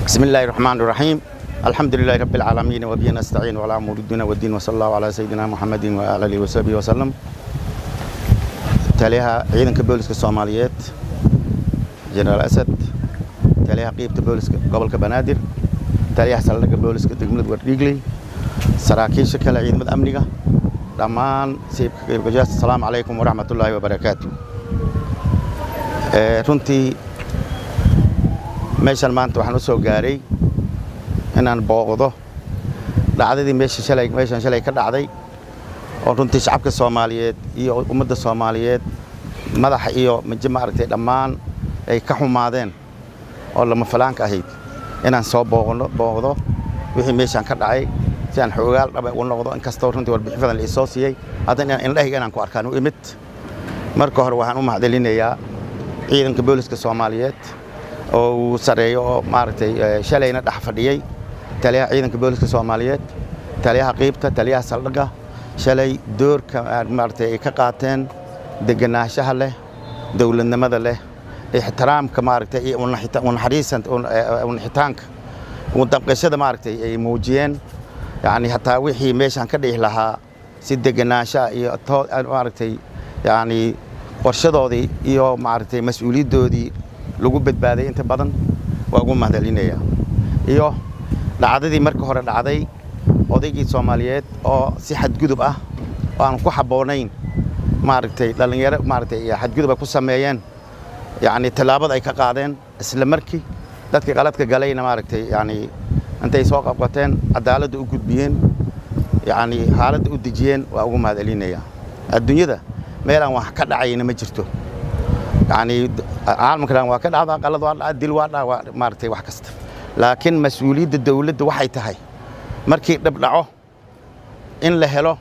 بسم الله الرحمن الرحيم، الحمد لله رب العالمين، وبه نستعين على امور الدنيا والدين، وصلى الله على سيدنا محمد وعلى اله وصحبه وسلم. Taliyaha ciidanka booliska Soomaaliyeed, Jenaraal Asad, taliyaha qeybta booliska gobolka Banaadir, taliyaha saldhigga booliska degmada Wardhiigley, saraakiisha kale ciidamada amniga, dhammaan sayibka, asalaamu calaykum waraxmatullaahi wabarakaatu. Runtii meeshan maanta waxaan u soo gaaray inaan booqdo dhacdadii meesha shalay, meeshan shalay ka dhacday, oo runtii shacabka Soomaaliyeed iyo ummadda Soomaaliyeed madaxa iyo mijo maaragtay dhammaan ay ka xumaadeen oo lama filaanka ahayd, inaan soo booqno, booqdo wixii meeshan ka dhacay, si aan xoogaal dhaba ugu noqdo. Inkastoo runtii warbixin badan la isoo siiyey, haddana inaan indhahayga inaan ku arkaan u imid. Marka hore waxaan u mahadcelinayaa ciidanka booliska Soomaaliyeed oo uu sareeyo oo maaragtay shalayna dhex fadhiyey taliyaha ciidanka booliska Soomaaliyeed, taliyaha qeybta, taliyaha saldhigga, shalay doorka maaragtay ay ka qaateen degenaanshaha leh, dowladnimada leh, ixtiraamka maaragtay iyo unaxariisan unaxitaanka, udamqashada maaragtay ay muujiyeen. Yacni hataa wixii meeshan ka dhici lahaa si degenaanshaha iyo maaragtay yacni qorshadoodii iyo maaragtay mas-uuliyaddoodii lagu badbaaday inta badan, waa ugu mahadcelinayaa. Iyo dhacdadii marka hore dhacday, odaygii Soomaaliyeed oo si xadgudub ah oo aan ku habboonayn maaragtay dhallinyaro maaragtay xadgudub ay ku sameeyeen, yacni tallaabada ay ka qaadeen isla markii, dadkii qaladka galayna maaragtay yacni intay soo qabqateen cadaaladda u gudbiyeen, yacni xaaladda u dejiyeen, waa ugu mahadcelinayaa. Adduunyada meel aan wax ka dhacayna ma jirto. Yacni caalamka dhan waa ka dhacdaa, qalad waa dhaca, dil waa dhaca, waa maaragtay wax kasta, laakiin mas-uuliyadda dawladda waxay tahay markii dhib dhaco in la helo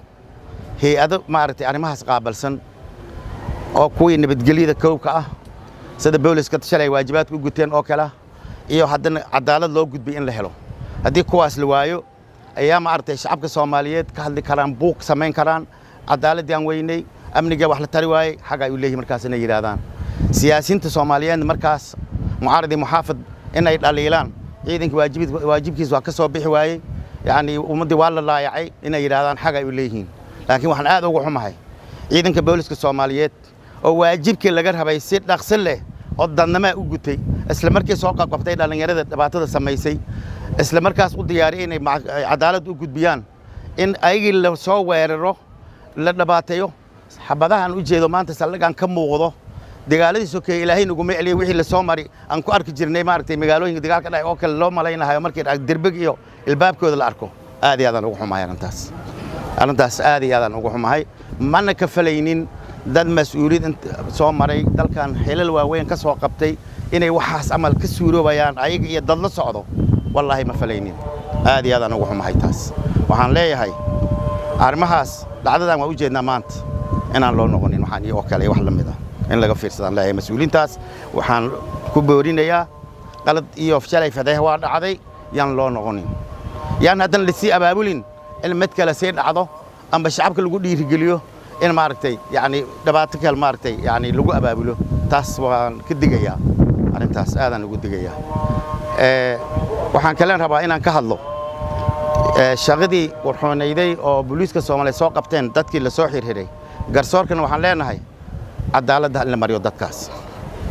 hay'ado maaragtay arrimahaas qaabilsan, oo kuwii nabadgelyada koobka ah sida booliska shalay waajibaadka u guteen oo kale, iyo haddana cadaalad loo gudbay in la helo. Haddii kuwaas la waayo ayaa maaragtay shacabka Soomaaliyeed ka hadli karaan, buuq samayn karaan, cadaaladdii aan weynay, amniga wax la tari waayey, xag ay u leeyihin markaas inay yidhaahdaan. Siyaasiyiinta Soomaaliyeed markaas, mucaarad iyo muxaafid, inay dhaliilaan ciidanka waajibkiis waa ka soo bixi waayey, yacni ummaddii waa la laayacay, inay yidhaahdaan xag ay u leeyihiin. Laakiin waxaan aad uga xumahay ciidanka booliska Soomaaliyeed oo waajibkii laga rabay si dhaqso leh oo dadnamaa u gutay, isla markii soo qabqabtay dhallinyarada dhibaatada samaysay, isla markaas u diyaariyay inay cadaalad u gudbiyaan, in ayagii la soo weeraro, la dhibaateeyo. Xabadahan u jeedo maanta saldhigan ka muuqdo, dagaaladii sokeeye Ilaahay naguma celiyey, wixii la soo mari aan ku arki jirnay maaragtay magaalooyinka dagaalka dhacay oo kale loo malaynahayo markii derbig iyo ilbaabkooda la arko. Aad iyo aadaan ugu xumahay arrintaas, arrintaas aad iyo aadaan ugu xumahay. Mana ka falaynin dad mas-uuliyad soo maray dalkan, xilal waaweyn ka soo qabtay, inay waxaas amal ka suuroobayaan ayaga iyo dad la socdo. Wallaahi ma falaynin, aad iyo aadaan ugu xumahay taas. Waxaan leeyahay arrimahaas, dhacdadan waa u jeednaa maanta, inaan loo noqonin waxaan iyo oo kale iyo wax la mid ah, in laga fiirsadaan leeyahay. Mas-uuliyiintaas waxaan ku boorinayaa qalad iyo shalay fadeex waa dhacday, yaan loo noqonin, yaan haddana lasii abaabulin in mid kale sii dhacdo amba shacabka lagu dhiirigeliyo in maaragtay yacni dhibaato kale maaragtay yacni lagu abaabulo. Taas waan ka digayaa, arrintaas aadaan ugu digayaa. Waxaan kalen rabaa inaan ka hadlo shaqadii warxoonayday oo booliiska Soomaaliyeed soo qabteen dadkii la soo xirxiray. Garsoorkana waxaan leenahay cadaaladda in la mariyo dadkaas,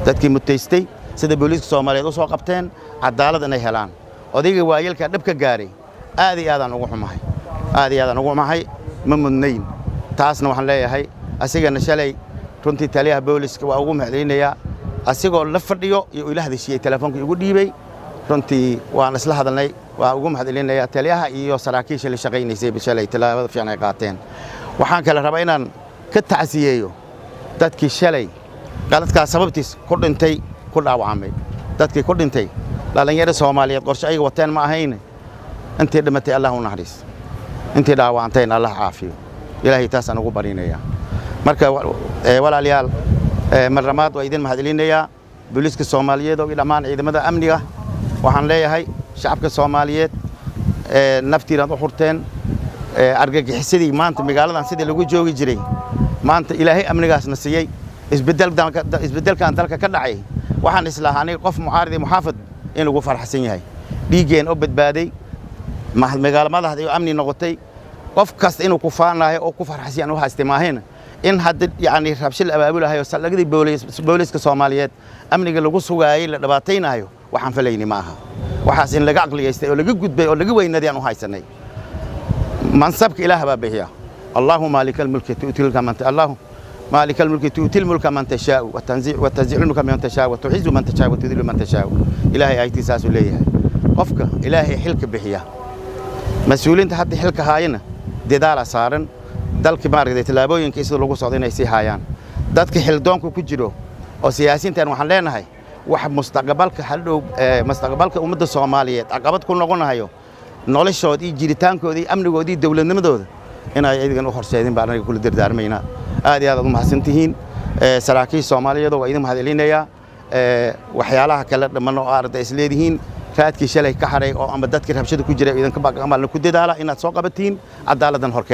dadkii mutaystay sida booliiska Soomaaliyeed u soo qabteen, cadaalad inay helaan. Odayga waayelka dhibka gaaray aad iyo aadaan ugu xumahay, aad iyo aadaan ugu xumahay, ma mudnayn. Taasna waxaan leeyahay asigana shalay runtii taliyaha booliska waa ugu mahadcelinayaa, asigoo la fadhiyo iyo ila hadashiyey, telefoonka igu dhiibay, runtii waan isla hadalnay. Waa ugu mahadcelinayaa taliyaha iyo saraakiisha la shaqaynaysay shalay tallaabada fiican ay qaateen. Waxaan kale rabaa inaan ka tacsiyeeyo dadkii shalay qaladkaas sababtiis ku dhintay, ku dhaawacmay. Dadkii ku dhintay dhallinyaro Soomaaliyeed, qorshe ayaga wateen ma ahayn. Intii dhimatay Allah u naxariis, intii dhaawacantayna Allah caafiyo. Ilaahay taasaan ugu barinayaa. Marka walaalayaal, mar labaad waa idin mahadcelinayaa booliiska Soomaaliyeed oo dhammaan ciidamada amniga. Waxaan leeyahay shacabka Soomaaliyeed, naftiinaad u xurteen argagixisadii. Maanta magaaladan sidii lagu joogi jiray, maanta Ilaahay amnigaasna siiyey. Isbeddelkan dalka ka dhacay, waxaan islahaa aniga qof mucaaridi muxaafid In lagu farxsan yahay dhiiggeen oo badbaaday, magaalo madaxda iyo amni noqotay, qof kasta inuu ku faanayo oo ku farxsan yahay u haystay maahayna. In hadda yacni rabsho la abaabulahayo, saldhigyadii booliiska Soomaaliyeed amniga lagu sugaayay la dhibaataynayo, waxaan falayni ma aha. Waxaas in laga aqliyaystay oo laga gudbay oo laga weynaday aan u haysanay. Mansabka Ilaah baa bixiya. اللهم مالك الملك تؤتي الملك من اللهم مالك الملك تؤتي الملك من تشاء وتنزع الملك من تشاء وتعز من تشاء وتذل من تشاء. Ilaahay aytiisaasuu leeyahay. Qofka Ilaahay xilka bixiya, mas-uuliyiinta hadda xilka haayana dadaala saaran dalka, maaragtay, tallaabooyinka sida lagu socdo inay sii haayaan. Dadka xildoonka ku jiro oo siyaasiyiintan waxaan leenahay, wax mustaqbalka hadhow mustaqbalka ummadda Soomaaliyeed caqabad ku noqonayo, noloshooda iyo jiritaankooda iyo amnigooda iyo dowladnimadooda inay iyagan u horseedin baan anaga kula dardaarmaynaa. Aad iyo aad aad u mahadsantihiin saraakiisha Soomaaliyeed, waa idin mahadcelinayaa. Waxyaalaha kale dhamman oo arday is leedihiin raadkii shalay ka haray oo ama dadkii rabshada ku jira idinka baqamal ku dadaala inaad soo qabatiin, cadaaladdan horkeen.